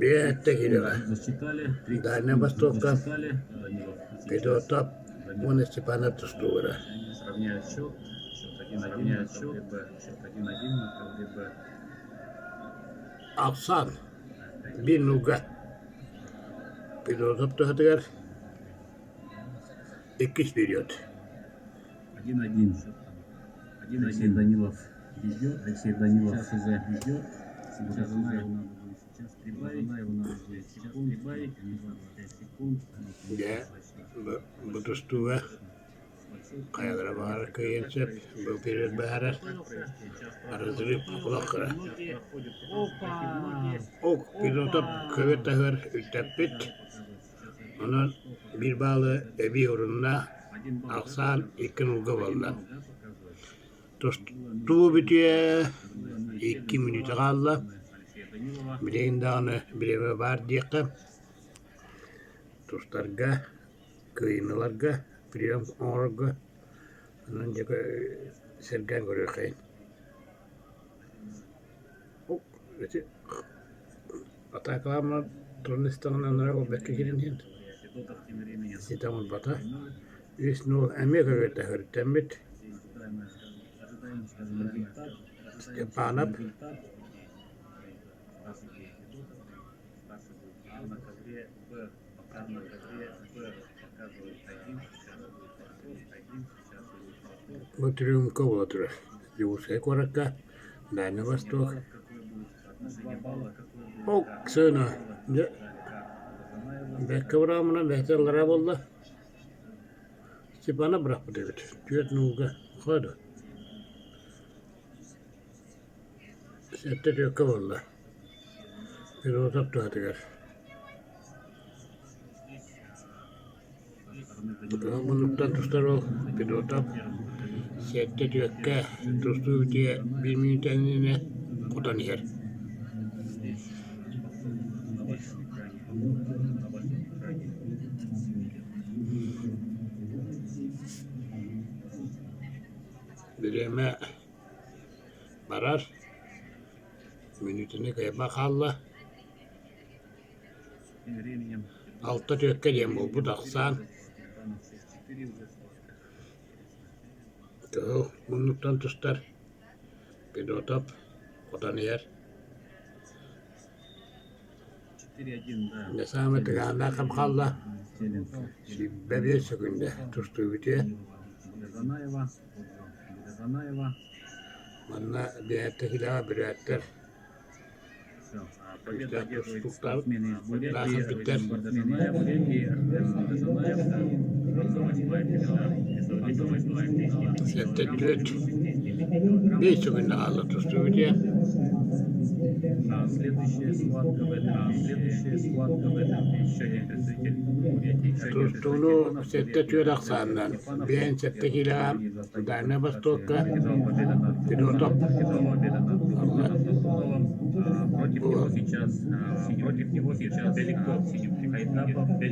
Биэттэ киилэҕэ Дальнай Востокка Федотов уонна Степанов тустуулара. Ахсаан биир нууга Федотов туһатыгар иккис период. Один-один. Один-один. Данилов ведет. Алексей Данилов сейчас уже ведет. Сейчас уже его надо будет сейчас прибавить. Его надо будет сейчас прибавить. 25 секунд. Дьэ, бу тустууга хайалара баҕарар кыайыан сөп, бу период быһаарар. Разрыв олох кыра. Ок, Федотов көбө таһыгар үттэппит. Онон биир баалы эбии урунна, ахсаан икки нуулга буолла. Тустуу бүтүө 2 мүнүүтэ хаалла. Билигин даҕаны бириэмэ баар диэххэ. Тустарга, кыайыыларга, прием оҥорорго онон дьэ сэргээн көрүөххэйин. Ити атаакалаан туран истэҕинэ анараа ол бэркэ киирэн иһэн ситэ оҥорбото. Үс нуол эмиэ көбүөрдэһэрдэммит Степанов Бу трюмка буола турар Якутскай куоракка Дальний Восток Оксана дьэ бэркэ быраҕымына бэйэтэ ыллара буолла Степана бырахпыт эбит түөрт нуулга хоо дуо Сэттэ түөркэ буолла Федотов туһатыгар Муннуктан тустар уол Федотов сэттэ түөркэ тустуу бүтүө биир мүнүүтэ иннинэ кутан иһэр. Бириэмэ барар, мүнүүтэни кыайбат хаалла. Алта түөккэ диэн буолбут ахсаан Кыһыл муннуктан тустар Федотов хотон иһэр. Дьэ саамай тыҥааннаах кэм хаалла. 25 сөкүүндэ тустуу бүтүө. Манна биэттэ килэҕэ бүрээттэр Сэттэ түөрт биэс сөкүүндэ хаалла тустуу бүтүө. Тустууну сэттэ түөрт ахсаанынан биэһин сэттэ киилэҕэ Дальнай Востокка Федотов Против него сейчас против него сейчас Беликов.